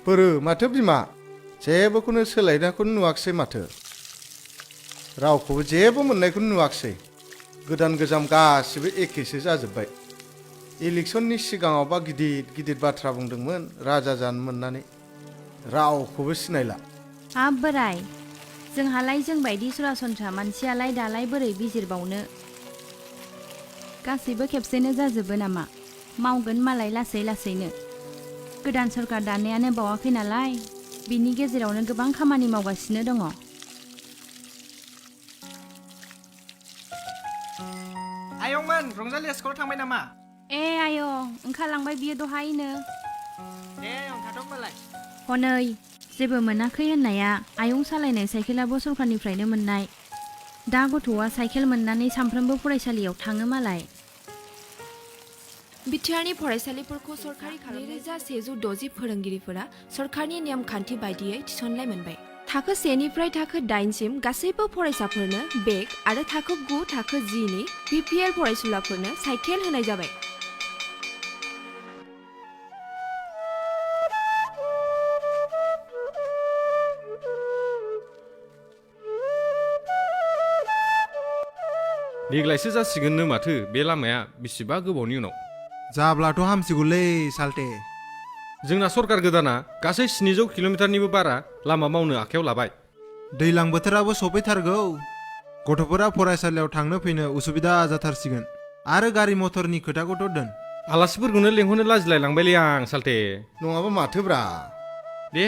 बोरो माथो बिमा जेबोखौनो सोलायनायखौनो नुवाखिसै माथो रावखौबो जेबो मोननायखौनो नुवाखिसै गोदान गोजाम गासिबो एखेसो जाजोब्बाय इलेक्सननि सिगाङावबा गिदिर गिदिर बाथ्रा बुंदोंमोन राजा जानो मोननानै रावखौबो सिनायला हाब बोराय जोंहालाय जोंबायदि सरासनस्रा मानसियालाय दालाय बोरै बिजिरबावनो गासैबो खेबसेनो जाजोबो नामा मावगोन मालाय लासै लासैनो गोदान सरकार दानायानो बावाखै नालाय बिनि गेजेरावनो गोबां खामानि मावगासिनो दङ आयंमोन रंजालि स्कुलाव थांबाय नामा ए आयं ओंखारलांबाय बियो दहायनो दे आयं थाथ'बालाय हनै जेबो मोनाखै होननाया आयं सालायनाय साइकेलाबो सरकारनिफ्रायनो मोननाय दा गथ'आ साइकेल मोननानै सानफ्रोमबो फरायसालियाव थाङो मालाय बिटिआरनि फरायसालिफोरखौ सरकारि खालामनाय 1,160 फोरोंगिरिफोरा सरकारनि नेमखान्थि बायदियै थिसननाय मोनबाय थाखो 1निफ्राय थाखो 8सिम गासैबो फरायसाफोरनो बेग आरो थाखो 9 थाखो 10नि बिपिएल फरायसुलाफोरनो साइकेल होनाय जाबाय देग्लायसो जासिगोननो माथो बे लामाया बेसेबा गोबावनि उनाव जाब्लाथ' हामसिगौलै सालथे जोंना सरकार गोदाना गासै 700 किल'मिटारनिबो बारा लामा मावनो आखायाव लाबाय दैलां बोथोराबो सफैथारगौ गथ'फोरा फरायसालियाव थांनो फैनो उसुबिदा जाथारसिगोन आरो गारि मथरनि खोथाखौथ' दोन आलासिफोरखौनो लेंहरनो लाजिलाय लांबायलै आं सालथे नङाबा माथोब्रा दे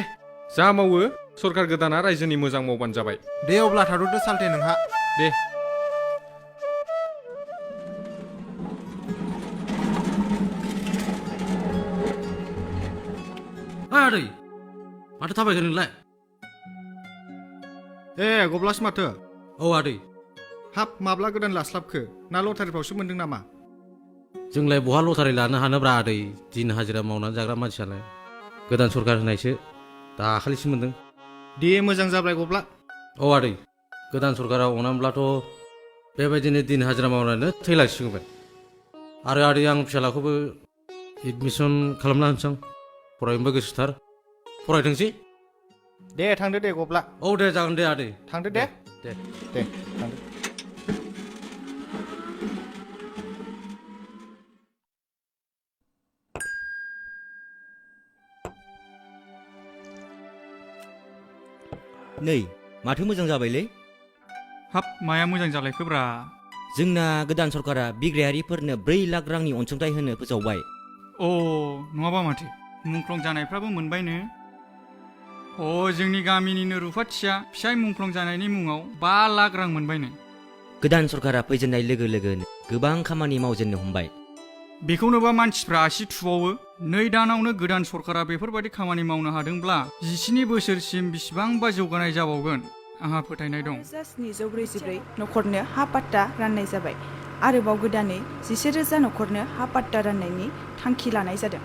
जा मावो सरकार गोदाना रायजोनि मोजां मावबानो जाबाय दे अब्ला थाथ'दो सालथे नोंहा दे आदै माथो थाबायखो नोंलाय ए गब्लास माथो औ आदै हाब माब्ला गोदान लास्लाबखो ना लटारिफ्रावसो मोनदों नामा जोंलाय बहा लटारि लानो हानोब्रा आदै दिन हाजिरा मावनानै जाग्रा मानसियालाय गोदान सरकार होनायसो दाखालिसो मोनदों दे मोजां जाबाय गब्ला औ आदै गोदान सरकारा अनामब्लाथ' बेबायदिनो दिन हाजिरा मावनानै थैलांसिगोन आरो आदै आं फिसालाखौबो एडमिसन खालामना होनसां फरायनोबो गोसोथार फरायथोंसै दे थांदो दे गब्ला औ दे जागोन दे आदै थांदो दे दे दे थांदो नै माथो मोजां जाबायलै हाब माया मोजां जालायखोब्रा जोंना गोदान सरकारा बिग्रायारिफोरनो 4 लाख रांनि अनसुंथाइ होनो फोसावबाय अ नङाबा माथो मुंख्लं जानायफ्राबो मोनबायनो जोंनि गामिनिनो रुफाथिया फिसाय मुंख्लं जानायनि मुङाव 5 लाख रां मोनबायनो गोदान सरकारा फैजेननाय लोगो लोगोनो गोबां खामानि मावजेननो हमबाय बेखौनोबा मानसिफ्रा आसि थुबावो 2 दानावनो गोदान सरकारा बेफोरबायदि खामानि मावनो हादोंब्ला 17 बोसोरसिम बेसेबांबा जौगानाय जाबावगोन आंहा फोथायनाय दं 744 न'खरनो हा पाट्टा राननाय जाबाय आरोबाव गोदानै 11,000 न'खरनो हा पाट्टा राननायनि थांखि लानाय जादों